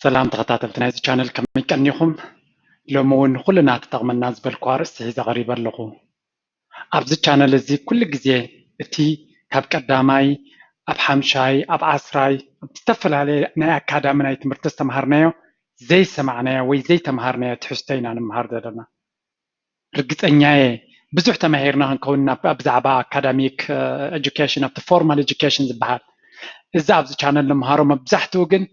ሰላም ተኸታተልቲ ናይዚ ቻነል፣ ከመይ ቀኒኹም? ሎሚ እውን ንኹልና ትጠቕመና ዝበልኩ ኣርእስቲ ሒዘ ቀሪበ ኣለኹ። ኣብዚ ቻነል እዚ ኩሉ ግዜ እቲ ካብ ቀዳማይ ኣብ ሓምሻይ ኣብ ዓስራይ ኣብ ዝተፈላለየ ናይ ኣካዳሚ ናይ ትምህርቲ ዝተምሃርናዮ ዘይሰማዕናዮ ወይ ዘይተምሃርናዮ ትሕዝቶ ኢና ንምሃር ዘለና። ርግፀኛየ ብዙሕ ተማሂርና ክንከውን ናብ ብዛዕባ ኣካዳሚክ ኤጁኬሽን ኣብቲ ፎርማል ኤጁኬሽን ዝበሃል። እዚ ኣብዚ ቻነል ንምሃሮ መብዛሕትኡ ግን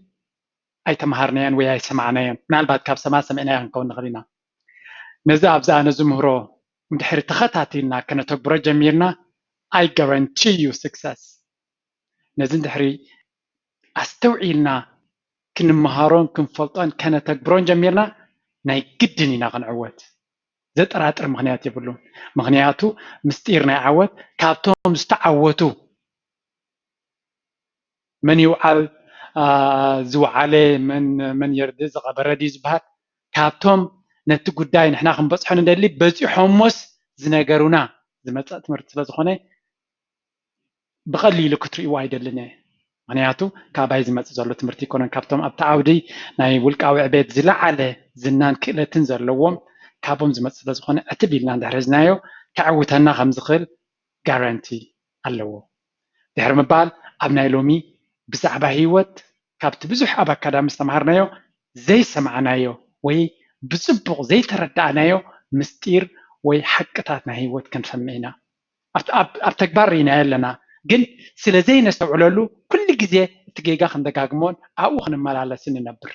ኣይተምሃርናዮን ወይ ኣይሰማዕናዮን። ምናልባት ካብ ሰማ ሰሚዕናዮ ክንከውን ንኽእል ኢና። ነዚ ኣብዚ ኣነ ዝምህሮ እንድሕሪ ተኸታቲልና ከነተግብሮ ጀሚርና I guarantee you success። ነዚ እንድሕሪ ኣስተውዒልና ክንምሃሮን ክንፈልጦን ከነተግብሮን ጀሚርና ናይ ግድን ኢና ክንዕወት። ዘጠራጥር ምኽንያት የብሉን። ምኽንያቱ ምስጢር ናይ ዓወት ካብቶም ዝተዓወቱ መን ይውዓል ዝወዓለ መን መን የርድእ ዝቐበረ ድዩ ዝበሃል ካብቶም ነቲ ጉዳይ ንሕና ክንበፅሖ ንደሊ በፂሖሞስ ዝነገሩና ዝመፀእ ትምህርቲ ስለ ዝኾነ ብቐሊሉ ክትርእይዎ ኣይደልን እየ። ምክንያቱ ካባይ ዝመፅእ ዘሎ ትምህርቲ ይኮነን ካብቶም ኣብቲ ዓውዲ ናይ ውልቃዊ ዕቤት ዝለዓለ ዝናን ክእለትን ዘለዎም ካብኦም ዝመፅእ ስለ ዝኾነ ዕትብ ኢልና እንድሕር ሒዝናዮ ከዕውተና ከም ዝኽእል ጋራንቲ ኣለዎ። ድሕሪ ምባል ኣብ ናይ ሎሚ ብዛዕባ ህይወት ካብቲ ብዙሕ ኣብ ኣካዳሚ ዝተምሃርናዮ ዘይሰማዕናዮ ወይ ብፅቡቕ ዘይተረዳእናዮ ምስጢር ወይ ሓቅታት ናይ ህይወት ክንሰምዕ ኢና። ኣብ ተግባር ርኢናዮ ኣለና፣ ግን ስለ ዘይነስተውዕለሉ ኩሉ ግዜ እቲ ጌጋ ክንደጋግሞን ኣብኡ ክንመላለስን ንነብር።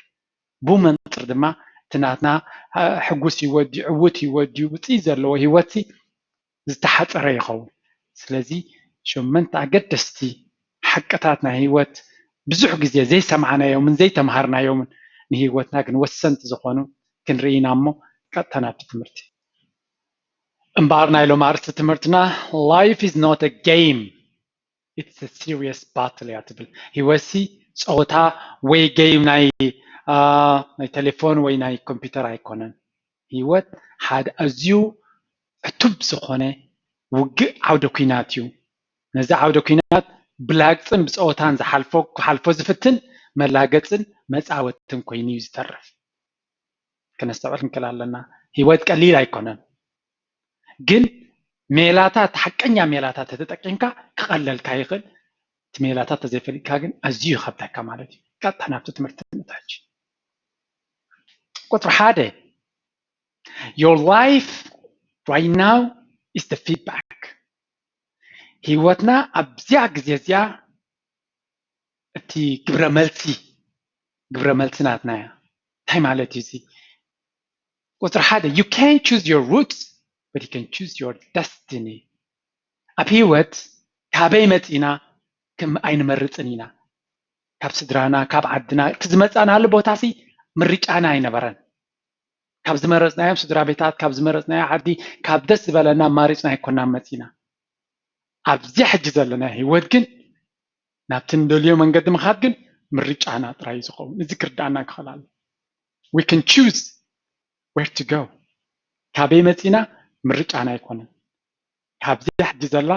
ብኡ መንፅር ድማ እቲ ናትና ሕጉስ ህይወት ድዩ ዕዉት ህይወት ድዩ ውፅኢት ዘለዎ ህይወት ዝተሓፀረ ይኸውን። ስለዚ ሸመንተ ኣገደስቲ ሓቅታት ናይ ህይወት ብዙሕ ግዜ ዘይሰማዕናዮምን ዘይተምሃርናዮምን ንህይወትና ግን ወሰንቲ ዝኾኑ ክንርኢ ኢና እሞ ቀጥታ ናብቲ ትምህርቲ። እምበኣር ናይ ሎም ኣርእስቲ ትምህርትና life is not a game, it's a serious battle እያ ትብል። ህይወትሲ ፀወታ ወይ ጌም ናይ ናይ ቴሌፎን ወይ ናይ ኮምፒውተር ኣይኮነን። ህይወት ሓደ ኣዝዩ ዕቱብ ዝኾነ ውግእ ዓውደ ኲናት እዩ። ነዚ ዓውደ ኲናት ብላግፅን ብፀወታን ዝሓልፎ ክሓልፎ ዝፍትን መላገፅን መፃወትን ኮይኑ እዩ ዝተርፍ። ከነስተውዕል ክንክእል ኣለና። ህይወት ቀሊል ኣይኮነን፣ ግን ሜላታት ሓቀኛ ሜላታት ተተጠቂምካ ክቐለልካ ይኽእል። እቲ ሜላታት ተዘይፈሊጥካ ግን ኣዝዩ ይኸብደካ ማለት እዩ። ቀጥታ ናብቲ ትምህርቲ ንእቶ ሕጂ። ቁፅሪ ሓደ your life right now is the feedback። ህይወትና ኣብዚኣ ግዜ እዚኣ እቲ ግብረ መልሲ ግብረ መልሲ ናትና እያ። እንታይ ማለት እዩ እዚ? ቁፅሪ ሓደ you can't choose your roots but you can choose your destiny። ኣብ ህይወት ካበይ መፂና ከም ኣይንመርፅን ኢና። ካብ ስድራና ካብ ዓድና እቲ ዝመፃናሉ ቦታ ሲ ምርጫና ኣይነበረን። ካብ ዝመረፅናዮም ስድራ ቤታት ካብ ዝመረፅናዮ ዓዲ ካብ ደስ ዝበለና ኣማሪፅና ኣይኮናን መፂና። ኣብዚ ሕጂ ዘለና ህይወት ግን ናብቲ ንደልዮ መንገዲ ምኻድ ግን ምርጫና ጥራይ እዩ ዝኸውን። እዚ ክርዳእና ክኽእል ኣሎ። We can choose where to go። ካበይ መፂና ምርጫና ኣይኮነን። ካብዚ ሕጂ ዘላ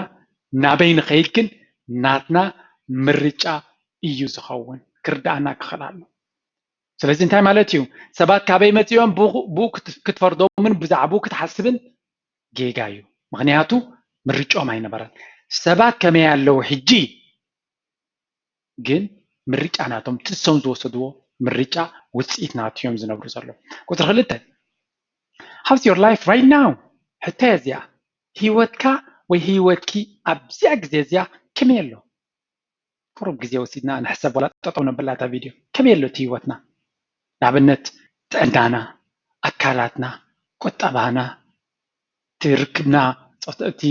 ናበይ ንኸይድ ግን ናትና ምርጫ እዩ ዝኸውን። ክርዳእና ክኽእል ኣሎ። ስለዚ እንታይ ማለት እዩ? ሰባት ካበይ መፂኦም ብኡ ክትፈርዶምን ብዛዕባኡ ክትሓስብን ጌጋ እዩ። ምኽንያቱ ምርጫኦም ኣይነበረን። ሰባት ከመይ ኣለዉ ሕጂ ግን ምርጫ ናቶም ትሶም ዝወሰድዎ ምርጫ ውፅኢት ናቱ እዮም ዝነብሩ ዘለዉ። ቁፅሪ ክልተ how's your life right now? ሕቶ እዚኣ ህይወትካ ወይ ህይወትኪ ኣብዚኣ ግዜ እዚኣ ከመይ ኣሎ? ቁሩብ ግዜ ወሲድና ንሕሰብ ዋላ ጠጠው ነብላ እታ ቪድዮ። ከመይ ኣሎ እቲ ህይወትና? ንኣብነት ጥዕናና፣ ኣካላትና፣ ቁጠባና፣ እቲ ርክብና፣ እቲ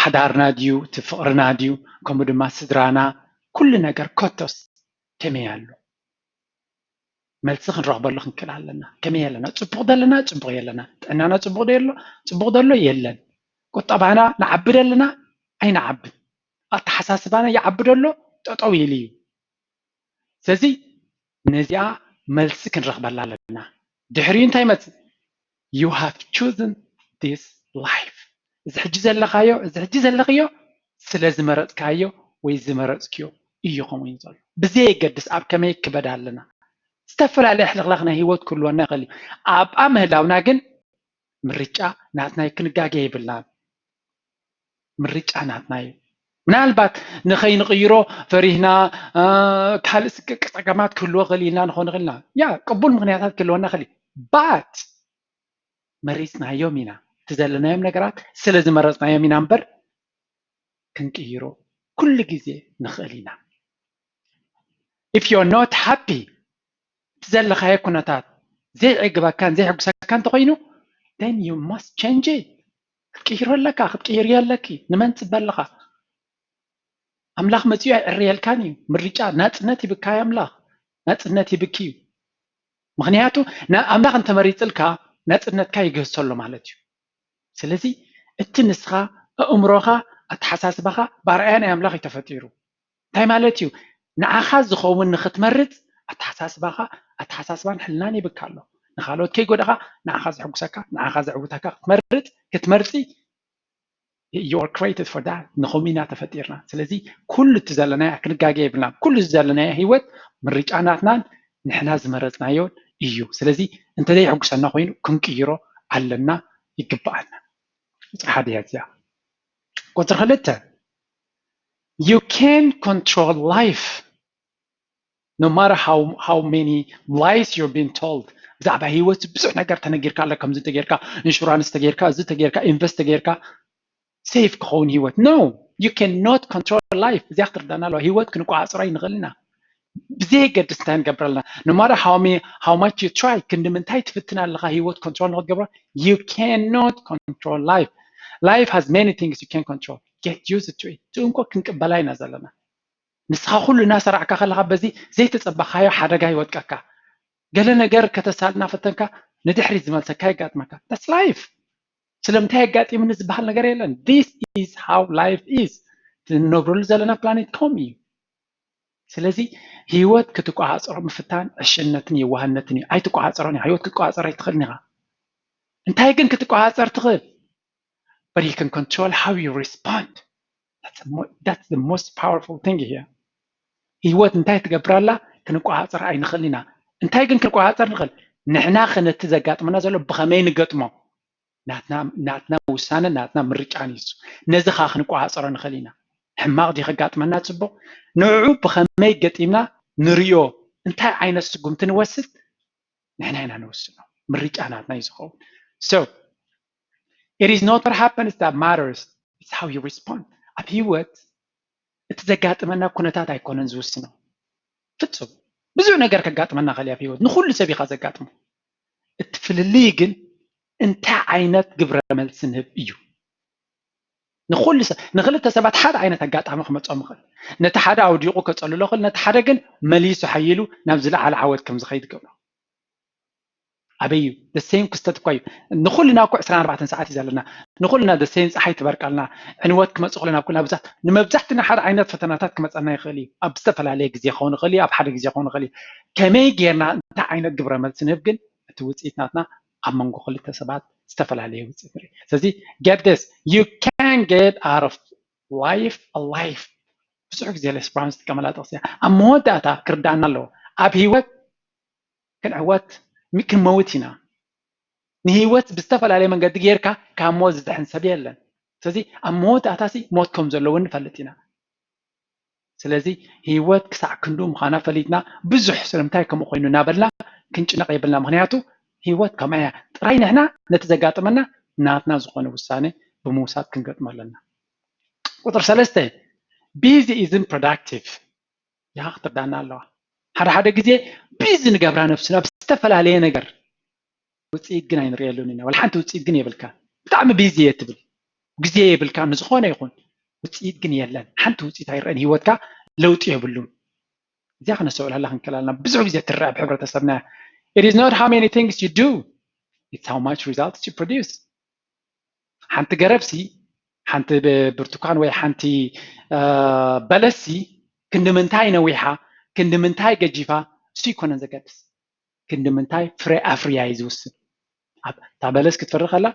ሓዳርና ድዩ፣ እቲ ፍቕርና ድዩ፣ ከምኡ ድማ ስድራና፣ ኩሉ ነገር ኮቶስ ከመይ ኣሎ? መልሲ ክንረኽበሉ ክንክእል ኣለና። ከመይ ኣለና? ፅቡቕ ደለና? ፅቡቕ የለና? ጥዕናና ፅቡቕ ዶ ኣሎ? ፅቡቕ ደሎ የለን? ቁጠባና ንዓቢ ደለና? ኣይንዓብን? ኣተሓሳስባና ይዓቢ ደሎ? ጠጠው ኢሉ እዩ። ስለዚ ነዚኣ መልሲ ክንረኽበላ ኣለና። ድሕሪኡ እንታይ ይመፅእ? You have chosen this life። እዚ ሕጂ ዘለኻዮ እዚ ሕጂ ዘለኽዮ ስለ ዝመረፅካዮ ወይ ዝመረፅክዮ እዩ ከምኡ እዩ ዘሎ። ብዘየገድስ ኣብ ከመይ ክበዳ ኣለና ዝተፈላለየ ሕልኽላኽ ናይ ህይወት ክህልወና ይኽእል እዩ። ኣብኣ ምህላውና ግን ምርጫ ናትና እዩ፣ ክንጋገ የብልናን። ምርጫ ናትና እዩ። ምናልባት ንኸይንቕይሮ ፈሪህና ካልእ ስቅቅ ፀገማት ክህልዎ ኽእል ኢልና ንኾን ኽእልና ያ ቅቡል ምኽንያታት ክህልወና ኽእል ባት መሪፅናዮም ኢና። እቲ ዘለናዮም ነገራት ስለ ዝመረፅናዮም ኢና እምበር ክንቅይሮ ኩሉ ግዜ ንኽእል ኢና። If you're not happy እቲ ዘለኻዮ ኩነታት ዘይዕግበካን ዘይሕጉሰካ እንተኾይኑ then you must change it። ክትቅይሮ ኣለካ፣ ክትቅይርዮ ኣለኪ። ንመን ትፅበ ኣለኻ? ኣምላኽ መፂኡ ኣይዕርየልካን እዩ። ምርጫ ናፅነት ይብካ እዩ ኣምላኽ፣ ናፅነት ይብኪ እዩ። ምኽንያቱ ኣምላኽ እንተመሪፅልካ ናፅነትካ ይግህሰሎ ማለት እዩ። ስለዚ እቲ ንስኻ ኣእምሮኻ ኣተሓሳስባኻ ብኣርኣያ ናይ ኣምላኽ እዩ ተፈጢሩ። እንታይ ማለት እዩ? ንዓኻ ዝኸውን ንኽትመርፅ ኣተሓሳስባኻ ኣተሓሳስባን ሕልናን ይብካ ኣሎ። ንኻልኦት ከይጎዳኻ ንዓኻ ዘሕጉሰካ ንዓኻ ዘዕውተካ ክትመርፅ ክትመርፂ you are created for that። ንኸምኡ ኢና ተፈጢርና። ስለዚ ኩሉ እቲ ዘለናዮ ክንጋገ የብልና። ኩሉ እዚ ዘለናዮ ህይወት ምርጫ ናትናን ንሕና ዝመረፅናዮን እዩ። ስለዚ እንተዘይሕጉሰና ኮይኑ ክንቅይሮ ኣለና ይግባኣና። ቁፅሪ ሓደ እያ እዚኣ። ቁፅሪ ክልተ you can control life no matter how, how many lies you've been told። ብዛዕባ ህይወት ብዙሕ ነገር ተነጊርካ ኣሎ። ከምዚ ተጌርካ፣ ኢንሹራንስ ተጌርካ፣ እዚ ተጌርካ፣ ኢንቨስት ተጌርካ ሴፍ ክኸውን ህይወት። No, you cannot control life። እዚኣ ክትርዳና ኣለዋ። ህይወት ክንቆፃፀሮ ኣይንኽእል ኢና። ብዘየገድስ እንታይ ንገብር ኣለና? No matter how, many, how much you try፣ ክንዲ ምንታይ ትፍትን ኣለኻ ህይወት ኮንትሮል ንክትገብሮ you cannot control life. Life has many things you can control. Get used to it። እቲ እንኮ ክንቅበላ ኢና ዘለና። ንስኻ ኩሉ እናሰራዕካ ከለኻ በዚ ዘይተፀበኻዮ ሓደጋ ይወጥቀካ። ገለ ነገር ከተሳልና ፈተንካ ንድሕሪት ዝመልሰካ የጋጥመካ። That's life። ስለምንታይ ኣጋጢሙኒ ዝበሃል ነገር የለን። This is how life is። እንነብረሉ ዘለና ፕላኔት ከምኡ እዩ። ስለዚ ህይወት ክትቆፃፀሮ ምፍታን ዕሽነትን የዋህነትን እዩ። ኣይትቆፃፀሮን ኢኻ። ህይወት ክትቆፃፀር ኣይትኽእልን ኢኻ። እንታይ ግን ክትቆፃፀር ትኽእል? But you can control how you respond. That's the most powerful thing here. ህይወት እንታይ ትገብር ኣላ ክንቆፃፀር ኣይንኽእል ኢና። እንታይ ግን ክንቆፃፀር ንኽእል? ንሕና ነቲ ዘጋጥመና ዘሎ ብኸመይ ንገጥሞ ናትና ውሳነ ናትና ምርጫ ንሱ። ነዚ ኸዓ ክንቆፃፀሮ ንኽእል ኢና። ሕማቕ ድዩ ከጋጥመና ፅቡቕ? ንዕዑ ብኸመይ ገጢምና ንሪኦ፣ እንታይ ዓይነት ስጉምቲ ንወስድ ንሕና ኢና ንወስኖ። ምርጫ ናትና እዩ ዝኸውን። So it is not what happens that matters, it's how you respond. ኣብ ህይወት እቲ ዘጋጥመና ኩነታት ኣይኮነን ዝውስኖ። ፍጹም ብዙሕ ነገር ከጋጥመና ኸእል ኣብ ህይወት፣ ንኹሉ ሰብ ኢኻ ዘጋጥሞ። እቲ ፍልልይ ግን እንታይ ዓይነት ግብረ መልሲ ንህብ እዩ። ንኹሉ ሰብ ንክልተ ሰባት ሓደ ዓይነት ኣጋጣሚ ክመጾም ይኽእል። ነቲ ሓደ ኣውዲቑ ከጸልሎ ይኽእል፣ ነቲ ሓደ ግን መሊሱ ሓይሉ ናብ ዝለዓለ ዓወት ከም ዝኸይድ ገብሮ። ኣበይ እዩ? The same ክስተት እኳ እዩ። ንኹልና እኮ ዕስራን ኣርባዕተን ሰዓት እዩ ዘለና። ንኹልና the same ፀሓይ ትበርቀልና፣ ዕንወት ክመፅእ ከሎ ናብ ኩልና ብዛት ንመብዛሕትና ሓደ ዓይነት ፈተናታት ክመፀና ይኽእል እዩ። ኣብ ዝተፈላለየ ግዜ ክኸውን ይኽእል እዩ፣ ኣብ ሓደ ግዜ ክኸውን ይኽእል እዩ። ከመይ ጌርና እንታይ ዓይነት ግብረ መልሲ ንህብ ግን እቲ ውፅኢት ናትና ኣብ መንጎ ክልተ ሰባት ዝተፈላለየ ውፅኢት ንርኢ። ስለዚ get this, you can get out of life alive። ብዙሕ ግዜ Les Brown ዝጥቀመላ ጥቕሲ እያ። ኣብ መወዳእታ ክርዳእና ኣለዎ ኣብ ህይወት ክንዕወት ክንመውት ኢና። ንህይወት ብዝተፈላለየ መንገዲ ጌርካ ካብ ሞት ዝድሕን ሰብ የለን። ስለዚ ኣብ መወዳእታሲ ሞት ከም ዘለዎ ንፈልጥ ኢና። ስለዚ ህይወት ክሳዕ ክንዱ ምዃና ፈሊጥና ብዙሕ ስለምንታይ ከምኡ ኮይኑ እናበልና ክንጭነቕ የብልና። ምክንያቱ ህይወት ከምኣ እያ። ጥራይ ንሕና ነቲ ዘጋጥመና ናትና ዝኾነ ውሳነ ብምውሳድ ክንገጥሞ ኣለና። ቁፅሪ ሰለስተ busy isn't productive። ያኻ ክትርዳና ኣለዋ። ሓደ ሓደ ግዜ ቢዚ ንገብራ ነብስና ብዝተፈላለየ ነገር ውፅኢት ግን ኣይንርእየሉን ኢና። ወላ ሓንቲ ውፅኢት ግን የብልካ። ብጣዕሚ ቢዚ እየ ትብል፣ ግዜ የብልካ ንዝኾነ ይኹን ውፅኢት ግን የለን። ሓንቲ ውፅኢት ኣይረአን፣ ህይወትካ ለውጢ የብሉን። እዚኣ ክነስተውዕላላ ክንክእል ኣለና። ብዙሕ ግዜ ትረአ ኣብ ሕብረተሰብና it is not how many things you do, it's how much results you produce። ሓንቲ ገረብሲ ሓንቲ ብርቱኳን ወይ ሓንቲ በለስሲ ክንዲ ምንታይ ነዊሓ ክንዲ ምንታይ ገጂፋ እሱ ይኮነን ዘገድስ። ክንዲ ምንታይ ፍረ ኣፍርያ እዩ ዝውስን። እታ በለስ ክትፈሪ ከላ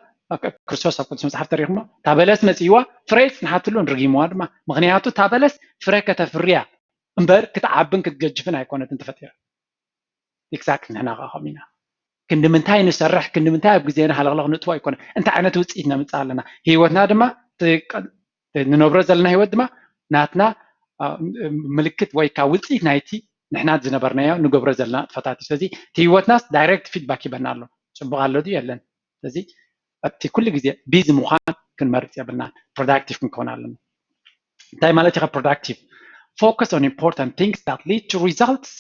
ክርስቶስ ኣብ ቅዱስ መፅሓፍ ተሪኽሞ እታ በለስ መፅእዋ ፍረ ይፅንሓትሉን ርጊምዋ ድማ። ምክንያቱ እታ በለስ ፍረ ከተፍርያ እምበር ክትዓብን ክትገጅፍን ኣይኮነትን ተፈጢራ። exactly ንሕና ከዓ ከምኡ ኢና። ክንዲ ምንታይ ንሰርሕ፣ ክንዲ ምንታይ ኣብ ግዜና ሃለኽለኽ ንጥፎ ኣይኮነ፣ እንታይ ዓይነት ውፅኢት ነምፅእ ኣለና። ህይወትና ድማ ንነብሮ ዘለና ህይወት ድማ ናትና ምልክት ወይ ከዓ ውፅኢት ናይቲ ንሕና ዝነበርናዮ ንገብሮ ዘለና ንጥፈታት እዩ። ስለዚ እቲ ህይወትናስ direct feedback ይበና ኣሎ፣ ፅቡቅ ኣሎ ድዩ የለን። ስለዚ ኣብቲ ኩሉ ግዜ busy ምዃን ክንመርፅ የብልና፣ productive ክንከውን ኣለና። እንታይ ማለት ኢኻ productive? Focus on important things that lead to results,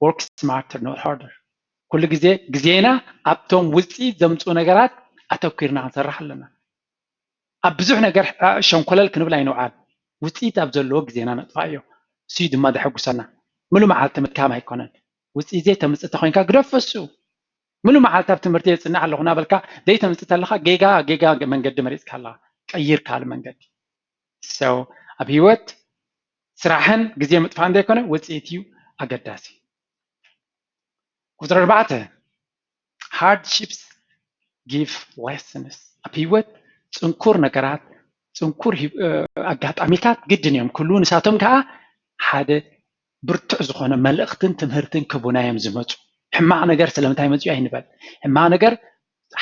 work smarter not harder. ኩሉ ግዜ ግዜና ኣብቶም ውፅኢት ዘምፅኡ ነገራት ኣተኪርና ክንሰርሕ ኣለና። ኣብ ብዙሕ ነገር ሸንኮለል ክንብል ኣይንውዓል። ውፅኢት ኣብ ዘለዎ ግዜና ነጥፋዮ፣ እሱ ድማ ዘሐጉሰና። ሙሉ መዓልቲ ምድካም ኣይኮነን። ውፅኢት ዘይተምፅእ ተኮይንካ ግደፎ እሱ። ሙሉ መዓልቲ ኣብ ትምህርቲ የፅንዕ ኣለኹ እናበልካ ዘይተምፅእ ተለካ ጌጋ ጌጋ መንገዲ መሪፅካ ኣለኻ። ቀይር ካልእ መንገዲ። So ኣብ ህይወት ስራሕን ግዜ ምጥፋእን ዘይኮነ ውፅኢት እዩ ኣገዳሲ። ቁፅሪ ኣርባዕተ hardships give lessons። ኣብ ህይወት ፅንኩር ነገራት፣ ፅንኩር ኣጋጣሚታት ግድን እዮም ክህልዉ። ንሳቶም ከዓ ሓደ ብርቱዕ ዝኾነ መልእኽትን ትምህርትን ክቡና እዮም ዝመፁ። ሕማቕ ነገር ስለምንታይ መፅኡ ኣይንበል። ሕማቕ ነገር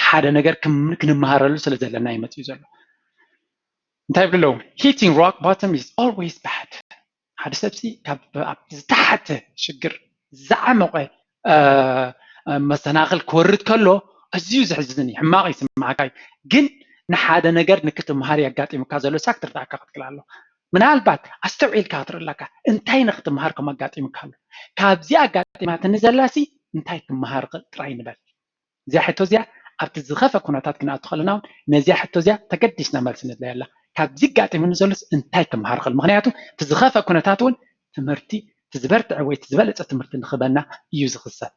ሓደ ነገር ክንመሃረሉ ስለ ዘለና ይመፅኡ ዘሎ። እንታይ ይብሉ ኣለዉ? Hitting rock bottom is always bad። ሓደ ሰብሲ ካብ ዝተሓተ ሽግር ዝዓመቐ መሰናኽል ክወርድ ከሎ ኣዝዩ ዘሕዝን እዩ፣ ሕማቕ ይስማዓካ እዩ። ግን ንሓደ ነገር ንክትምሃር የጋጢሙካ ዘሎ ሳክ ትርዳእካ ክትክእል ኣሎ። ምናልባት ኣስተውዒልካ ክትርኢ ኣለካ፣ እንታይ ንክትምሃር ከም ኣጋጢሙካ ኣሎ። ካብዚ ኣጋጢማትኒ ዘላሲ እንታይ ክምሃር ጥራይ ንበል። እዚኣ ሕቶ እዚኣ ኣብቲ ዝኸፈ ኩነታት ክንኣቱ ከለና እውን ነዚኣ ሕቶ እዚኣ ተገዲስና መልሲ ንድለየላ። ካብዚ ኣጋጢሙኒ ዘሎስ እንታይ ክምሃር ክእል? ምክንያቱ እቲ ዝኸፈ ኩነታት እውን ትምህርቲ፣ እቲ ዝበርትዐ ወይ እቲ ዝበለፀ ትምህርቲ ንክበና እዩ ዝኽሰት።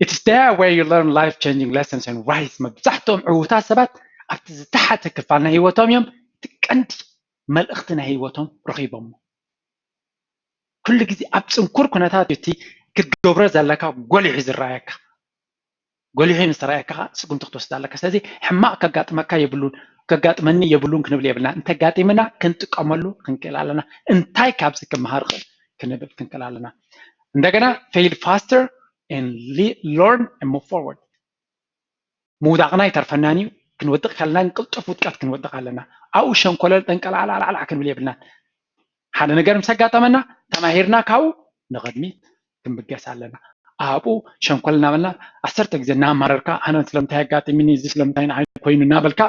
It's there where you learn life changing lessons and rise። መብዛሕትኦም ዕዉታት ሰባት ኣብቲ ዝተሓተ ክፋል ናይ ህይወቶም እዮም እቲ ቀንዲ መልእኽቲ ናይ ህይወቶም ረኺቦሞ። ኩሉ ግዜ ኣብ ፅንኩር ኩነታት እቲ ክትገብሮ ዘለካ ጎሊሑ ዝረኣየካ። ጎሊሑ ምስ ተረኣየካ ስጉምቲ ክትወስድ ኣለካ። ስለዚ ሕማቕ ከጋጥመካ የብሉን፣ ከጋጥመኒ የብሉን ክንብል የብልና። እንተጋጢምና ክንጥቀመሉ ክንክእል ኣለና። እንታይ ካብዚ ክመሃር ክእል ክንብል ክንክእል ኣለና። እንደገና fail faster and learn and move forward። ምውዳቕና ኣይተርፈናን እዩ። ክንወድቕ ከለና ግን ቅልጡፍ ውድቀት ክንወድቕ ኣለና። ኣብኡ ሸንኮለል ጠንቀላዕላዕላዕ ክንብል የብልናን። ሓደ ነገር ምስ ኣጋጠመና ተማሂርና ካብኡ ንቕድሚት ክንብገስ ኣለና። ኣብኡ ሸንኮል እናበልና ዓሰርተ ግዜ እናማረርካ ኣነ ስለምንታይ ኣጋጢሙኒ፣ እዚ ስለምንታይ ንዓይ ኮይኑ እናበልካ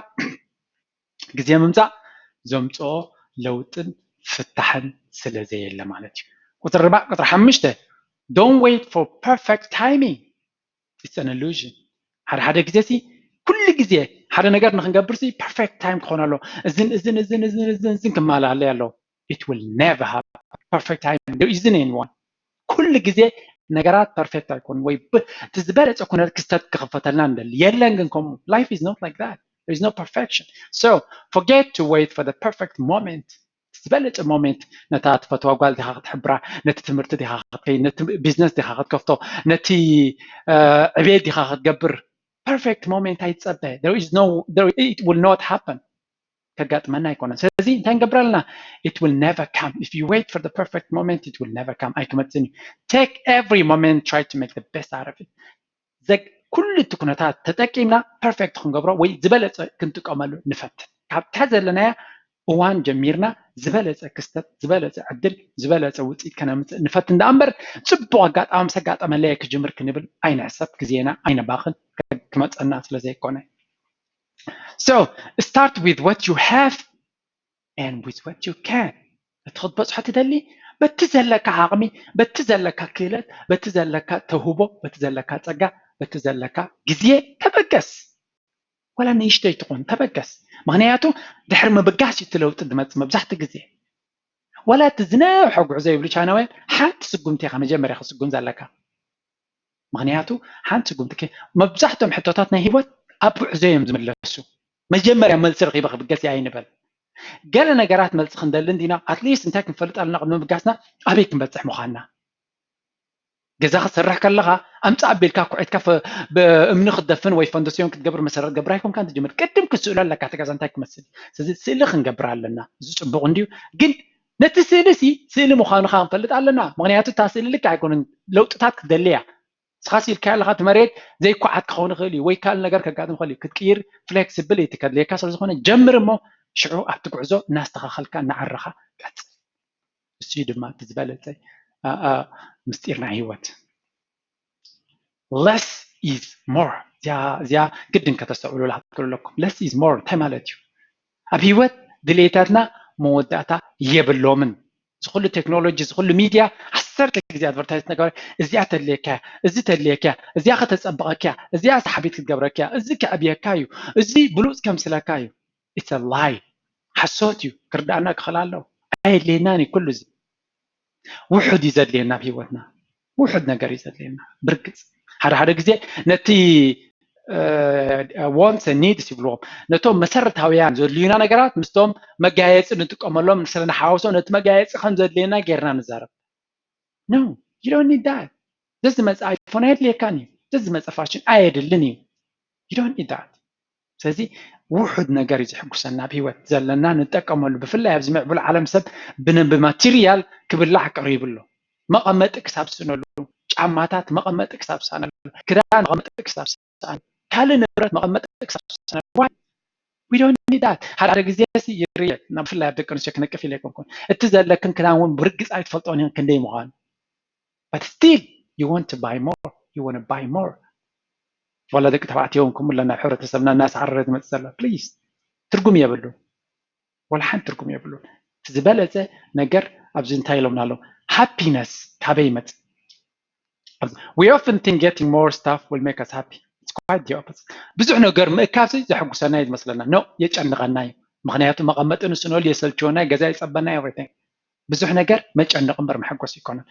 ግዜ ምምፃእ ዘምፅኦ ለውጥን ፍታሕን ስለ ዘየለ ማለት እዩ። ቁፅሪ ኣርባዕ፣ ቁፅሪ ሓሙሽተ don't wait for perfect timing. It's an illusion። ሓደ ሓደ ግዜ ሲ ኩሉ ግዜ ሓደ ነገር ንክንገብር ሲ perfect time ክኾን ኣሎ። እዝን እዝን እዝን እዝን እዝን እዝን ክማላለይ ኣሎ። It will never happen. Perfect time there isn't anyone። ኩሉ ግዜ ነገራት perfect ኣይኮኑን ወይ እቲ ዝበለፀ ኩነት ክስተት ክኽፈተልና ንደሊ የለን። ግን ከምኡ life is not like that. There is no perfection. So forget to wait for the perfect moment. ዝበለፀ moment ነታ ትፈትዋ ጓል ዲኻ ክትሕብራ፣ ነቲ ትምህርቲ ዲኻ ክትከይ፣ ነቲ ቢዝነስ ዲኻ ክትከፍቶ፣ ነቲ ዕቤት ዲኻ ክትገብር perfect moment ኣይትፀበ። There is no, there, it will not happen። ከጋጥመና ኣይኮነን። ስለዚ እንታይ ንገብር ኣለና? It will never come. If you wait for the perfect moment, it will never come. ኣይክመፅን እዩ። Take every moment, try to make the best out of it. ኩሉ እቲ ኩነታት ተጠቂምና perfect ክንገብሮ ወይ ዝበለፀ ክንጥቀመሉ ንፈትን። ካብታ ዘለናያ እዋን ጀሚርና ዝበለፀ ክስተት፣ ዝበለፀ ዕድል፣ ዝበለፀ ውፅኢት ከነምፅእ ንፈትን ደኣ እምበር ፅቡቕ ኣጋጣሚ ምስ ኣጋጠመለየ ክጅምር ክንብል ኣይንሕሰብ። ግዜና ኣይነባኽን፣ ክመፀና ስለ ዘይኮነ። So start with what you have and with what you can። እቲ ክትበፅሖ ትደሊ በቲ ዘለካ ዓቕሚ፣ በቲ ዘለካ ክእለት፣ በቲ ዘለካ ተውህቦ፣ በቲ ዘለካ ፀጋ፣ በቲ ዘለካ ግዜ ተበገስ። ዋላ ንእሽተይ ትኹን ተበገስ። ምክንያቱ ድሕሪ ምብጋስ እዩ እቲ ለውጢ ዝመፅእ መብዛሕትኡ ግዜ። ዋላ እቲ ዝነውሐ ጉዕዞ ይብሉ ቻይናውያን ሓንቲ ስጉምቲ ኢኻ መጀመርያ ክትስጉም ዘለካ። ምክንያቱ ሓንቲ ስጉምቲ መብዛሕትኦም ሕቶታት ናይ ህይወት ኣብ ጉዕዞ እዮም ዝምለሱ። መጀመርያ መልሲ ረኺበ ክብገስ እየ ኣይንበል። ገለ ነገራት መልሲ ክንደሊ እንዲና፣ at least እንታይ ክንፈልጥ ኣለና ቅድሚ ምብጋስና ኣበይ ክንበፅሕ ምዃንና። ገዛ ክትሰርሕ ከለኻ ኣምፃእ ኣቢልካ ኩዒትካ እምኒ ክትደፍን ወይ ፈንደስዮን ክትገብር መሰረት ገብር ኣይኮንካን ትጅምር። ቅድም ክትስእሎ ኣለካ እቲ ገዛ እንታይ ክመስል። ስለዚ ስእሊ ክንገብር ኣለና። እዚ ፅቡቕ እንድዩ፣ ግን ነቲ ስእሊ ሲ ስእሊ ምዃኑ ከዓ ክንፈልጥ ኣለና። ምክንያቱ እታ ስእሊ ልክዕ ኣይኮነን፣ ለውጥታት ክትደሊ እያ። ንስኻ ሲ ኢልካዮ ኣለኻ፣ እቲ መሬት ዘይኳዓት ክኸውን ይኽእል እዩ፣ ወይ ካልእ ነገር ከጋጥም ይኽእል እዩ። ክትቅይር ፍሌክሲብሊቲ ከድልየካ ስለ ዝኾነ፣ ጀምር እሞ ሽዑ ኣብቲ ጉዕዞ እናስተኻኸልካ እናዓረኻ ቀጽል። እሱ እዩ ድማ እቲ ዝበለጸ፣ ኣ፣ ኣ፣ ምስጢር ናይ ህይወት። Less is more። እዚኣ፣ እዚኣ ግድን ከተስተውዕሉላ ክትክእሉ ኣለኩም። Less is more እንታይ ማለት እዩ? ኣብ ህይወት ድሌታትና መወዳእታ የብሎምን። እዚ ኩሉ ቴክኖሎጂ፣ እዚ ኩሉ ሚድያ ዓሰርተ ግዜ ኣድቨርታይዝ ነገረ፣ እዚኣ ተድልየካ እያ፣ እዚ ተድልየካ እያ፣ እዚኣ ከተጸብቐካ እያ፣ እዚኣ ሰሓቢት ክትገብረካ እያ፣ እዚ ከዕብየካ እዩ፣ እዚ ብሉጽ ከምስለካ እዩ። It's a lie። ሓሶት እዩ። ክርዳእና ክኽእል ኣለዎ። ኣየድልየናን እዩ ኩሉ እዚ። ውሑድ እዩ ዘድልየና ኣብ ህይወትና። ውሑድ ነገር እዩ ዘድልየና። ብርግጽ ሓደ ሓደ ግዜ ነቲ፣ እ፣ ዋንትስ ኒድስ ይብልዎም፣ ነቶም መሰረታውያን ዘድልዩና ነገራት ምስቶም መጋየፂ ንጥቀመሎም ስለ ንሓዋውሶ ነቲ መጋየፂ ከም ዘድልየና ጌርና ንዛረብ። No, you don't need that። ዘዝመፀ ኣይፎን ኣየድልየካን እዩ። ዘዝመፀ ፋሽን ኣየድልን እዩ። You don't need that። ስለዚ ውሑድ ነገር እዩ ዘሕጉሰና ኣብ ህይወት ዘለና ንጠቀመሉ። ብፍላይ ኣብዚ ምዕቡል ዓለም ሰብ ብነ-፣ ብማቴሪያል ክብላዕ ቀሪቡ ኣሎ። መቐመጢ ክሳብ ዝስእነሉ፣ ጫማታት መቐመጢ ክሳብ ዝሰኣነሉ፣ ክዳን መቐመጢ ክሳብ ዝሰኣነሉ፣ ካልእ ንብረት መቐመጢ ክሳብ ዝሰኣነሉ። Why? We don't need that። ሓደ ሓደ ግዜ ሲ ይርየ፣ ናብ ብፍላይ ኣብ ደቂ ኣንስትዮ ክነቅፍ ኢለ ኣይኮንኩን። እቲ ዘለክን ክዳን እውን ብርግጽ ኣይትፈልጦን ኢኽን ክንደይ ምዃኑ። But still, you want to buy more. You want to buy more. ዋላ ደቂ ተባዕትዮ እውን ከምኡ ኣለና፣ ኣብ ሕብረተሰብና እናሰዓረረ ዝመጽእ ዘሎ። ፕሊዝ፣ ትርጉም የብሉን። ዋላ ሓንቲ ትርጉም የብሉን። እቲ ዝበለጸ ነገር ኣብዚ እንታይ ኢሎምና ኣለዉ? ሃፒነስ ካበይ ይመጽእ? We often think getting more stuff will make us happy. It's quite the opposite. ብዙሕ ነገር ምእካብ ሲ ዘሐጉሰና እዩ ዝመስለና። No፣ የጨንቐና እዩ። ምክንያቱ መቐመጢ ንስነሉ፣ የሰልችወና፣ ገዛ ይጸበና፣ everything። ብዙሕ ነገር መጨነቒ እምበር መሐጎሲ ኣይኮነን።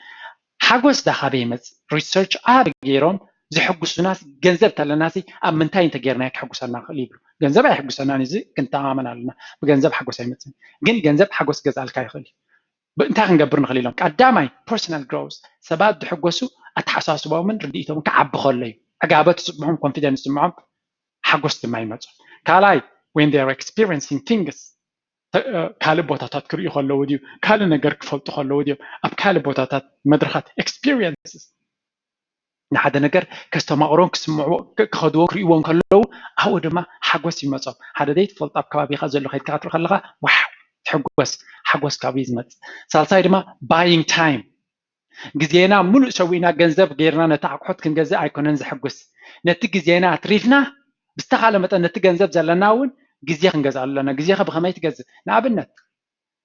ሓጎስ ዳ ካበይ ይመጽእ? ሪሰርች ኣብ ገይሮም ዘሐጉሱናስ ገንዘብ ተለናሲ ኣብ ምንታይ እንተጌርናዮ ከሐጉሰና ይኽእል ይብሉ። ገንዘብ ኣየሐጉሰናን እዩ፣ እዚ ክንተኣማመን ኣለና። ብገንዘብ ሓጎስ ኣይመጽእን። ግን ገንዘብ ሓጎስ ክገዝኣልካ ይኽእል እዩ። ብ-፣ እንታይ ክንገብር ንኽእል ኢሎም? ቀዳማይ፣ ፐርሰናል ግሮውስ። ሰባት ዝሕጎሱ ኣተሓሳስባኦምን ርድኢቶምን ክዓቢ ከሎ እዩ። ዕጋበት ዝስምዖም፣ ኮንፊደንስ ዝስምዖም፣ ሓጎስ ድማ ይመጹ። ካልኣይ፣ when they are experiencing things፣ ተ-፣ እ፣ ካልእ ቦታታት ክርእዩ ከለዉ ድዩ፣ ካልእ ነገር ክፈልጡ ከለዉ ድዮም፣ ኣብ ካልእ ቦታታት መድረኻት፣ ኤክስፒሪየንስስ፣ ንሓደ ነገር ከስተማቕሮን ክስምዕዎ፣ ክ-፣ ክኸድዎ ክርእይዎ ከለዉ ኣብኡ ድማ ሓጎስ ይመጾም። ሓደ ዘይትፈልጦ ኣብ ከባቢኻ ዘሎ ከይድካ ክትርኢ ከለኻ ዋው ትሕጎስ፣ ሓጎስ ካብኡ እዩ ዝመጽእ። ሳልሳይ ድማ ባይንግ ታይም፣ ግዜና ሙሉእ ሰዊእና ገንዘብ ጌርና ነቲ ኣቑሑት ክንገዝእ ኣይኮነን ዘሕጉስ። ነቲ ግዜና ኣትሪፍና ብዝተኻለ መጠን ነቲ ገንዘብ ዘለና እውን ግዜ ክንገዝኣሉ ኣለና። ግዜኸ ብኸመይ ትገዝእ? ንኣብነት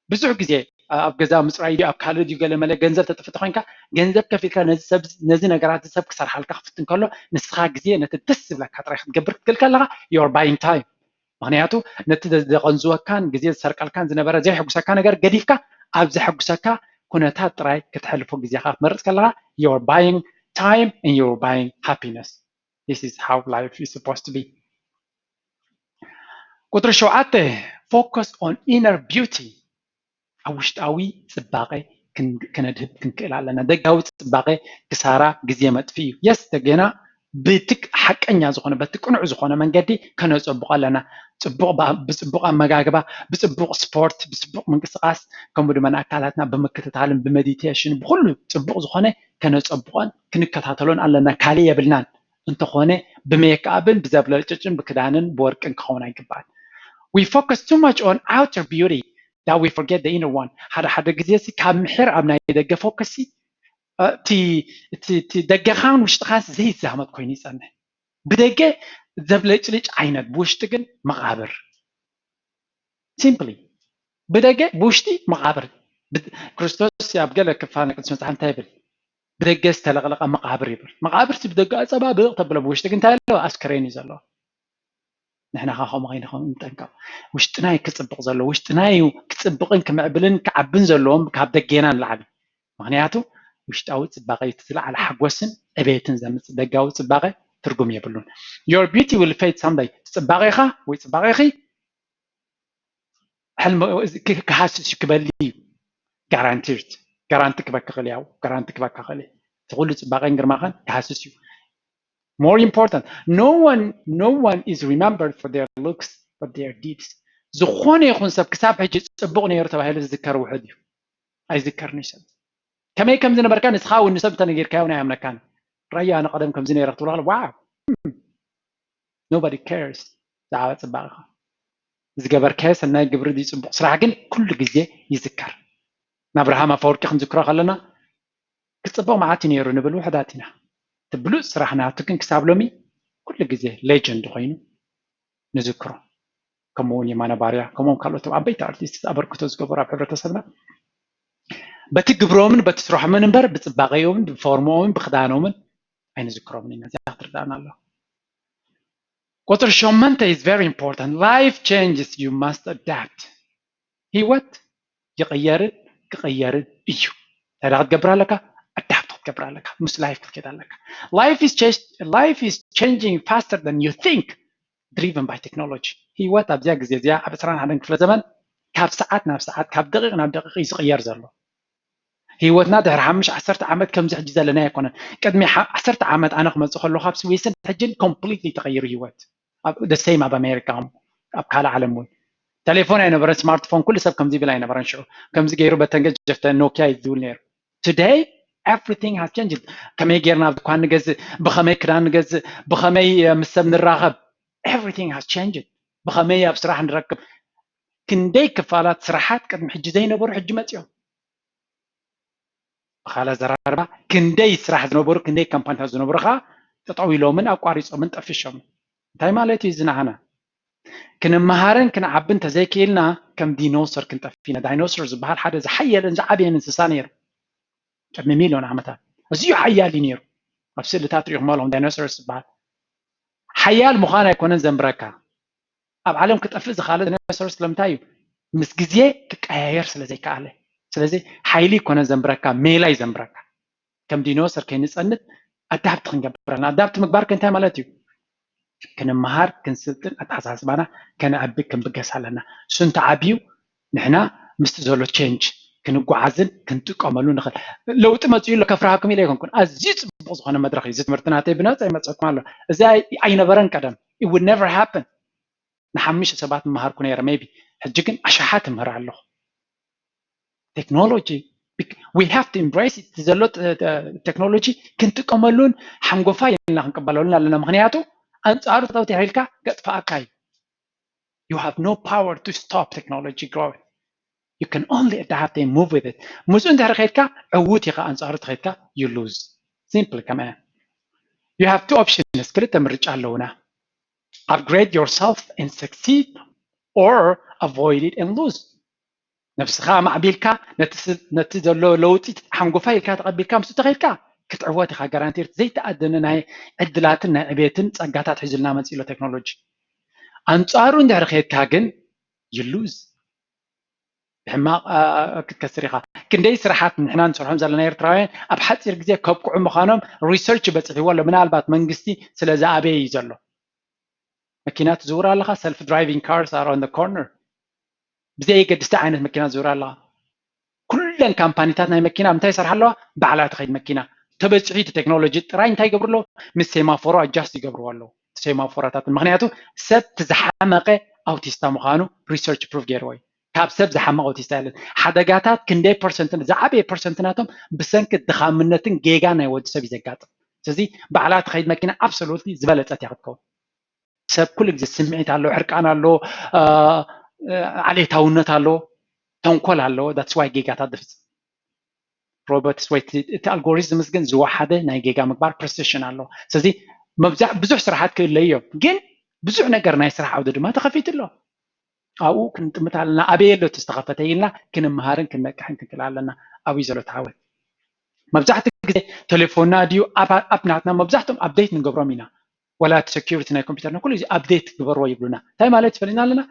ብዙሕ ግዜ ኣብ ገዛ ምፅራይ ድዩ ኣብ ካልእ ድዩ ገለ መለ ገንዘብ ተጥፍእ ተኾይንካ ገንዘብ ከፊልካ ነዚ ሰብ ነዚ ነገራት እዚ ሰብ ክሰርሓልካ ክፍትን ከሎ ንስኻ ግዜ ነቲ ደስ ዝብለካ ጥራይ ክትገብር ክትክእል ከለኻ you're buying time። ምክንያቱ ነቲ ዘ-፣ ዘቐንዝወካን ግዜ ዝሰርቀልካን ዝነበረ ዘይሕጉሰካ ነገር ገዲፍካ ኣብ ዘሐጉሰካ ኩነታት ጥራይ ከተሕልፎ ግዜኻ ክትመርጽ ከለኻ you're buying time and you're buying happiness. This is how life is supposed to be. ቁጽሪ ሸውዓተ focus on inner beauty። ኣብ ውሽጣዊ ጽባቐ ክን-፣ ክነድህብ ክንክእል ኣለና። ደጋዊ ጽባቐ ክሳራ ግዜ መጥፍኢ እዩ። የስ ደገና ብትክ-፣ ሓቀኛ ዝኾነ በቲ ቅኑዕ ዝኾነ መንገዲ ከነጸብቖ ኣለና። ጽቡቕ ባ-፣ ብጽቡቕ ኣመጋግባ፣ ብጽቡቕ ስፖርት፣ ብጽቡቕ ምንቅስቓስ ከምኡ ድማ ንኣካላትና ብምክትታልን ብመዲቴሽን ብኹሉ ጽቡቕ ዝኾነ ከነጸብቖን ክንከታተሎን ኣለና። ካልእ የብልናን። እንተኾነ ብሜክኣፕን ብዘብለጭጭን ብክዳንን ብወርቅን ክኸውን ኣይግባእን። We focus too much on outer beauty that we forget the inner one። ሓደ ሓደ ግዜ ሲ ካብ ምሒር ኣብ ናይ ደገ ፎከስ ሲ፣ እ፣ እቲ፣ እቲ፣ እቲ ደገኻን ውሽጥኻን ዘይዛመድ ኮይኑ ይጸንሕ። ብደገ ዘብለጭልጭ ዓይነት፣ ብውሽጢ ግን መቓብር። ሲምፕሊ ብደገ ብውሽጢ መቓብር። ብ-፣ ክርስቶስ ኣብ ገለ ክፋል ናይ ቅዱስ መጽሓፍ እንታይ ይብል? ብደገ ዝተለቕለቐ መቓብር ይብል። መቓብር ሲ ብደገ ኣጸባብቕ ተብሎ፣ ብውሽጢ ግን እንታይ ኣለዎ? ኣስከሬን እዩ ዘለዎ። ንሕና ኸ ከምኡ ከይንኸውን ንጠንቀቕ። ውሽጥና እዩ ክጽብቕ ዘለዎ። ውሽጥና እዩ ክጽብቕን ክምዕብልን ክዓብን ዘለዎም ካብ ደጌና ንላዕሊ። ምኽንያቱ ውሽጣዊ ጽባቐ እዩ እቲ ዝለዓለ ሓጎስን ዕቤትን ዘምጽእ። ደጋዊ ጽባቐ ትርጉም የብሉን። Your beauty will fade someday። ጽባቐኻ ወይ ጽባቐኺ ሕልሚ ክ-፣ ክሃስስ እዩ፣ ክበሊ እዩ። ጋራንቲድ፣ ጋራንቲ ክበካ ክእል ያው፣ ጋራንቲ ክበካ ክእል። እቲ ኩሉ ጽባቐን ግርማኸን ክሃስስ እዩ። More important, no one, no one is remembered for their looks, but their deeds። ዝኾነ ይኹን ሰብ ክሳብ ሕጂ ጽቡቕ ነይሩ ተባሂሉ ዝዝከር ውሑድ እዩ። ኣይዝከርን እዩ ሰብ። ከመይ ከም ዝነበርካ ንስኻ እውን ንሰብ እንተነጊርካዮ እውን ኣየምነካን። ራያ ኣነ ቀደም ከምዚ ነይረ ክትብሎ ከሎ፣ wow, nobody cares ብዛዕባ ፅባቐኻ። ዝገበርካዮ ሰናይ ግብሪ ድዩ ፅቡቕ ስራሕ ግን ኩሉ ግዜ ይዝከር። ንኣብርሃም ኣፈወርቂ ክንዝክሮ ከለና ክፅብቕ መዓት እዩ ነይሩ ንብል ውሕዳት ኢና። እቲ ብሉፅ ስራሕ ናቱ ግን ክሳብ ሎሚ ኩሉ ግዜ ሌጀንድ ኮይኑ ንዝክሮ። ከምኡ እውን የማነ ባርያ፣ ከምኡውን ካልኦት ዓበይቲ ኣርቲስት ኣበርክቶ ዝገበሩ ኣብ ሕብረተሰብና በቲ ግብሮምን በቲ ስርሖምን እምበር ብፅባቐዮምን ብፎርሞምን ብክዳኖምን ኣይንዝክሮምን ኢና። እዚኣ ክትርዳእና ኣለዋ። ቁፅሪ ሸሞንተ is very important. Life changes, you must adapt. ህይወት ይቕየርን ክቕየርን እዩ። እንታይ ክትገብር ኣለካ? ኣዳፕት ክትገብር ኣለካ። ምስ ላይፍ ክትከድ ኣለካ። Life is, change, life is changing faster than you think, driven by technology. ህይወት ኣብዚኣ ግዜ እዚኣ ኣብ ዕስራን ሓደን ክፍለ ዘመን ካብ ሰዓት ናብ ሰዓት ካብ ደቂቕ ናብ ደቂቕ እዩ ዝቕየር ዘሎ። ህይወትና ድሕሪ ሓሙሽተ ዓሰርተ ዓመት ከምዚ ሕጂ ዘለና ኣይኮነን። ቅድሚ ዓሰርተ ዓመት ኣነ ክመፅእ ከለኹ ካብ ስዊስን ሕጅን ኮምፕሊትሊ ተቐይሩ ህይወት። ደሰይም ኣብ ኣሜሪካ ኣብ ካልእ ዓለም እውን ተሌፎን ኣይነበረን፣ ስማርትፎን ኩሉ ሰብ ከምዚ ይብል ኣይነበረን። ሽዑ ከምዚ ገይሩ በተን ገጀፍተ ኖኪያ እዩ ዝብል ነይሩ። Today everything has changed. ከመይ ጌርና ኣብ ድኳን ንገዝእ፣ ብኸመይ ክዳን ንገዝእ፣ ብኸመይ ምስ ሰብ ንራኸብ፣ everything has changed። ብኸመይ ኣብ ስራሕ ንረክብ። ክንደይ ክፋላት ስራሓት ቅድሚ ሕጂ ዘይነበሩ ሕጂ መፅዮም። ብኻልእ ኣዘራርባ ክንደይ ስራሕ ዝነበሩ ክንደይ ካምፓኒታት ዝነበሩ ከዓ ጠጠው ኢሎምን ኣቋሪፆምን ጠፊሾምን። እንታይ ማለት እዩ እዚ ንዓና? ክንመሃርን ክንዓብን እንተዘይክኢልና ከም ዲኖሰር ክንጠፍእ ኢና። ዳይኖሰር ዝበሃል ሓደ ዝሓየለን ዝዓበየን እንስሳ ነይሩ ቅድሚ ሚልዮን ዓመታት። ኣዝዩ ሓያል እዩ ነይሩ። ኣብ ስእልታት ሪኢኹም ኣለኹም ዳይኖሰር ዝበሃል። ሓያል ምዃን ኣይኮነን ዘንብረካ። ኣብ ዓለም ክጠፍእ ዝኻለ ዳይኖሰር ስለምንታይ እዩ? ምስ ግዜ ክቀያየር ስለ ዘይከኣለ። ስለዚ ሓይሊ ይኮነ ዘንብረካ፣ ሜላ እዩ ዘንብረካ። ከም ዲኖሰር ከይንፀንት ኣዳፕት ክንገብር ኣለና። ኣዳፕት ምግባር ከ እንታይ ማለት እዩ? ክንመሃር፣ ክንስልጥን፣ ኣተሓሳስባና ከነዕቢ ክንብገስ ኣለና። እሱ እንተዓብዩ ንሕና ምስቲ ዘሎ ቼንጅ ክንጓዓዝን ክንጥቀመሉ ንኽእል። ለውጢ መፅኡ ኣሎ ከፍርሃኩም ኢለ ኣይኮንኩን። ኣዝዩ ፅቡቕ ዝኾነ መድረኽ እዩ እዚ ትምህርቲ ናተይ ብነፃ ይመፀኩም ኣሎ። እዚ ኣይ- ኣይነበረን ቀደም። It would never happen። ንሓሙሽተ ሰባት ምሃርኩ ነይረ maybe። ሕጂ ግን ኣሽሓት እምህር ኣለኹ። ቴክኖሎጂ we have to embrace it ዘሎ ተ- ተ- ቴክኖሎጂ ክንጥቀመሉን ሓንጎፋይ ኢልና ክንቀበለሉን ኣለና። ምክንያቱ ኣንፃሩ ጠጠው ተይልካ ገጥፋኣካ እዩ። You have no power to stop technology growing. You can only adapt and move with it. ምስኡ እንድሕር ከይድካ ዕዉት ኢኻ፣ ኣንፃሩ ተኸይድካ you lose. Simple ከመ you have two options. ክልተ ምርጫ ኣለውና። Upgrade yourself and succeed or avoid it and lose. ነብስኻ ማዕቢልካ ነቲ ስ- ነቲ ዘሎ ለውጢ ሓንጎፋይ ኢልካ ተቐቢልካ ምስኡ ተኸይድካ ክትዕወት ኢኻ ጋራንቲድ። ዘይተኣደነ ናይ ዕድላትን ናይ ዕቤትን ጸጋታት ሒዙልና መጺኡ ኣሎ ቴክኖሎጂ። ኣንጻሩ እንድሕር ከይድካ ግን you lose። ብሕማቕ ኣ- ኣ- ክትከስር ኢኻ። ክንደይ ስራሓት ንሕና ንሰርሖም ዘለና ኤርትራውያን ኣብ ሓጺር ግዜ ከብቅዑ ምዃኖም ሪሰርች በጺሕዎ ኣሎ። ምናልባት መንግስቲ ስለ ዝኣበየ እዩ ዘሎ። መኪና ትዝውር ኣለኻ፣ self driving cars are on the corner። ብዘየገድስ እንታይ ዓይነት መኪና ትዝውር ኣለኻ። ኩለን ካምፓኒታት ናይ መኪና ኣብ እንታይ ይሰርሓ ኣለዋ? ባዕላ ትኸይድ መኪና። ተበፂሑ እቲ ቴክኖሎጂ ጥራይ እንታይ ይገብሩ ኣለዉ? ምስ ሴማፎሮ ኣጃስት ይገብርዎ ኣለዉ። ሴማፎሮታት ምክንያቱ ሰብ እቲ ዝሓመቐ ኣውቲስታ ምዃኑ ሪሰርች ፕሩፍ ገይርዎ እዩ። ካብ ሰብ ዝሓመቐ ኣውቲስታ የለን። ሓደጋታት ክንደይ ፐርሰንት ዝዓበየ ፐርሰንት ናቶም ብሰንኪ ድኻምነትን ጌጋ ናይ ወዲ ሰብ እዩ ዘጋጥም። ስለዚ ባዕላ ትኸይድ መኪና ኣብሶሉትሊ ዝበለፀት እያ ክትከውን። ሰብ ኩሉ ግዜ ስምዒት ኣለዎ፣ ሕርቃን ኣለዎ፣ ዓሌታውነት ኣለዎ፣ ተንኮል ኣለዎ። That's why ጌጋታት ዝፍፅም። ሮቦትስ ወይ እቲ ኣልጎሪዝምስ ግን ዝወሓደ ናይ ጌጋ ምግባር ፕሪሲሽን ኣለዎ። ስለዚ መብዛሕ ብዙሕ ስራሓት ክእለዩ እዮም፣ ግን ብዙሕ ነገር ናይ ስራሕ ዓውዲ ድማ ተኸፊቱ ኣሎ። ኣብኡ ክንጥምት ኣለና። ኣበየ ኣሎ እቲ ዝተኸፈተ ኢልና ክንመሃርን ክንነቅሕን ክንክእል ኣለና። ኣብኡ ዘሎ ተዓወት። መብዛሕትኡ ግዜ ቴሌፎንና ድዩ ኣፕ ናትና መብዛሕትኦም ኣፕዴት ንገብሮም ኢና። ወላ እቲ ሴኪሪቲ ናይ ኮምፒውተርና ኩሉ ግዜ ኣፕዴት ግበርዎ ይብሉና። እንታይ ማለት ፈሊና ኣለና?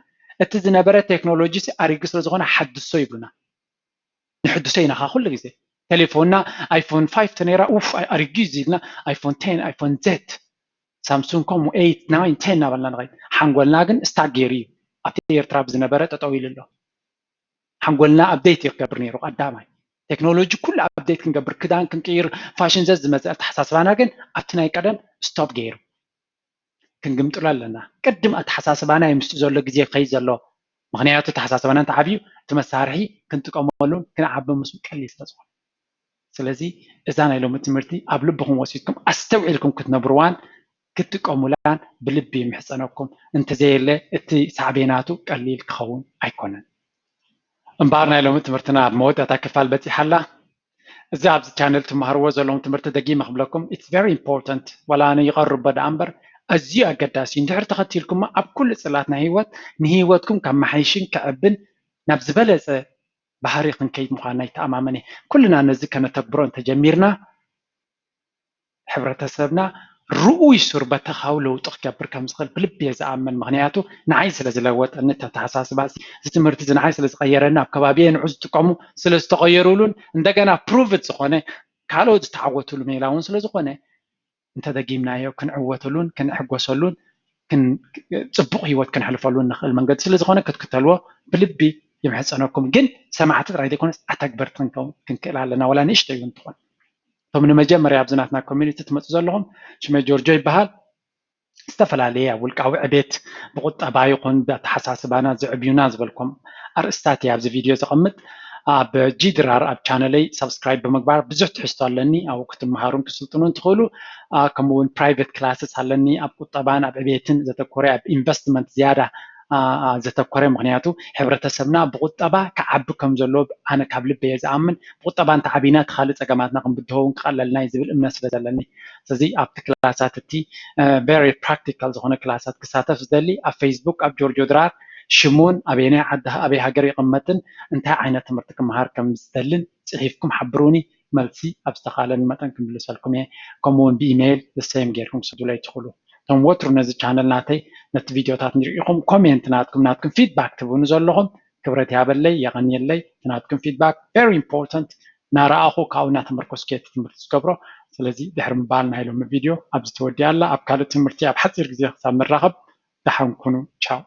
እቲ ዝነበረ ቴክኖሎጂ ኣሪጉ ስለ ዝኾነ ሓድሶ ይብሉና። ንሕድሶ ኢና ኻ ኩሉ ግዜ። ቴሌፎንና ኣይፎን ፋይቭ ተነይራ ኡፍ ኣሪጉ እዩ ዝብልና። ኣይፎን ቴን ኣይፎን ዜድ ሳምሱንግ ኮም ኤይት ናይን ቴን እናበልና ንኸይድ። ሓንጎልና ግን ስታክ ገይሩ እዩ ኣብቲ ኤርትራ ብዝነበረ ጠጠው ኢሉ ኣሎ። ሓንጎልና ኣፕዴት እዩ ክገብር ነይሩ ቀዳማይ። ቴክኖሎጂ ኩሉ ኣፕዴት ክንገብር፣ ክዳን ክንቅይር፣ ፋሽን ዘዝ ዝመፀ ኣተሓሳስባና ግን ኣብቲ ናይ ቀደም ስቶፕ ገይሩ። ክንግምጥሎ ኣለና። ቅድም ኣተሓሳስባና እዩ ምስቲ ዘሎ ግዜ ክኸይድ ዘሎ። ምክንያቱ ኣተሓሳስባና እንተዓብዩ እቲ መሳርሒ ክንጥቀመሉን ክንዓቢ ምስ ቀሊል ስለ ዝኾነ። ስለዚ እዛ ናይ ሎሚ ትምህርቲ ኣብ ልብኹም ወሲድኩም ኣስተውዒልኩም ክትነብርዋን ክትጥቀሙላን ብልቢ ይምሕፀነኩም። እንተዘየለ እቲ ሳዕቤናቱ ቀሊል ክኸውን ኣይኮነን። እምበኣር ናይ ሎሚ ትምህርትና ኣብ መወዳእታ ክፋል በፂሓ ኣላ። እዚ ኣብዚ ቻነል ትመሃርዎ ዘለኹም ትምህርቲ ደጊመ ክብለኩም it's very important፣ ዋላ ኣነ ይቐርቦ ደኣ እምበር ኣዝዩ ኣገዳሲ እዩ። እንድሕር ተኸቲልኩሞ ኣብ ኩሉ ፅላት ናይ ህይወት ንህይወትኩም ካብ መሓይሽን ክዕብን ናብ ዝበለፀ ባህሪ ክንከይድ ምዃንና ይተኣማመን እየ። ኩልና ነዚ ከነተግብሮ እንተጀሚርና ሕብረተሰብና ርኡይ ሱር በተኻዊ ለውጢ ክገብር ከም ዝኽእል ብልቢ እየ ዝኣምን። ምክንያቱ ንዓይ ስለ ዝለወጠኒ፣ እቲ ኣተሓሳስባ እዚ ትምህርቲ እዚ ንዓይ ስለ ዝቐየረኒ፣ ኣብ ከባቢየ ንዑ ዝጥቀሙ ስለ ዝተቐየሩሉን እንደገና ፕሩቭድ ዝኾነ ካልኦት ዝተዓወቱሉ ሜላ እውን ስለ ዝኾነ እንተደጊምናዮ ክንዕወተሉን ክንሕጎሰሉን ጽቡቕ ህይወት ክንሕልፈሉን ንኽእል መንገዲ ስለ ዝኾነ ክትክተልዎ ብልቢ ይምሕጸነኩም። ግን ሰማዕቲ ጥራይ ዘይኮነስ ኣተግበርቲ ክንከውን ክንክእል ኣለና፣ ዋላ ንእሽተይ እውን ትኾን። እቶም ንመጀመርያ ኣብዚ ናትና ኮሚኒቲ ትመፁ ዘለኹም ሽመይ ጆርጆ ይበሃል። ዝተፈላለየ ኣብ ውልቃዊ ዕቤት ብቁጠባ ይኹን ብኣተሓሳስባና ዝዕብዩና ዝበልኩም ኣርእስታት እየ ኣብዚ ቪድዮ ዘቐምጥ። ኣብ ጂ ድራር ኣብ ቻነለይ ሳብስክራይብ ብምግባር ብዙሕ ትሕዝቶ ኣለኒ። ኣብኡ ክትመሃሩን ክስልጥኑን ትኽእሉ። ከምኡ እውን ፕራይቬት ክላስስ ኣለኒ ኣብ ቁጠባን ኣብ ዕቤትን ዘተኮረ፣ ኣብ ኢንቨስትመንት ዝያዳ ዘተኮረ። ምክንያቱ ሕብረተሰብና ብቁጠባ ክዓቢ ከም ዘለዎ ኣነ ካብ ልበየ ዝኣምን። ብቁጠባ እንተዓቢና እቲ ካልእ ፀገማትና ክንብድሆ እውን ክቐለልና እዩ ዝብል እምነት ስለ ዘለኒ። ስለዚ ኣብቲ ክላሳት እቲ very practical ዝኾነ ክላሳት ክሳተፍ ዝደሊ ኣብ ፌስቡክ ኣብ ጆርጆ ድራር ሽሙን ኣበየናይ ዓዲ ኣበይ ሃገር ይቕመጥን እንታይ ዓይነት ትምህርቲ ክመሃር ከም ዝደልን ፅሒፍኩም ሓብሩኒ። መልሲ ኣብ ዝተኻለኒ መጠን ክምልሰልኩም እየ። ከምኡ እውን ብኢሜይል ዘሰይም ጌርኩም ክሰዱለይ ትኽእሉ። እቶም ወትሩ ነዚ ቻነል ናተይ ነቲ ቪድዮታት ንሪኢኹም ኮሜንት ናትኩም ናትኩም ፊድባክ ትብኑ ዘለኹም ክብረት ያበለይ የቐንየለይ። እቲ ናትኩም ፊድባክ very important። ናረኣኹ ካብኡ እናተመርኮስኩ እቲ ትምህርቲ ዝገብሮ። ስለዚ ድሕሪ ምባል ናይ ሎሚ ቪድዮ ኣብዚ ተወዲኣ ኣላ። ኣብ ካልእ ትምህርቲ ኣብ ሓፂር ግዜ ክሳብ ንራኸብ ደሓን ኩኑ። ቻው።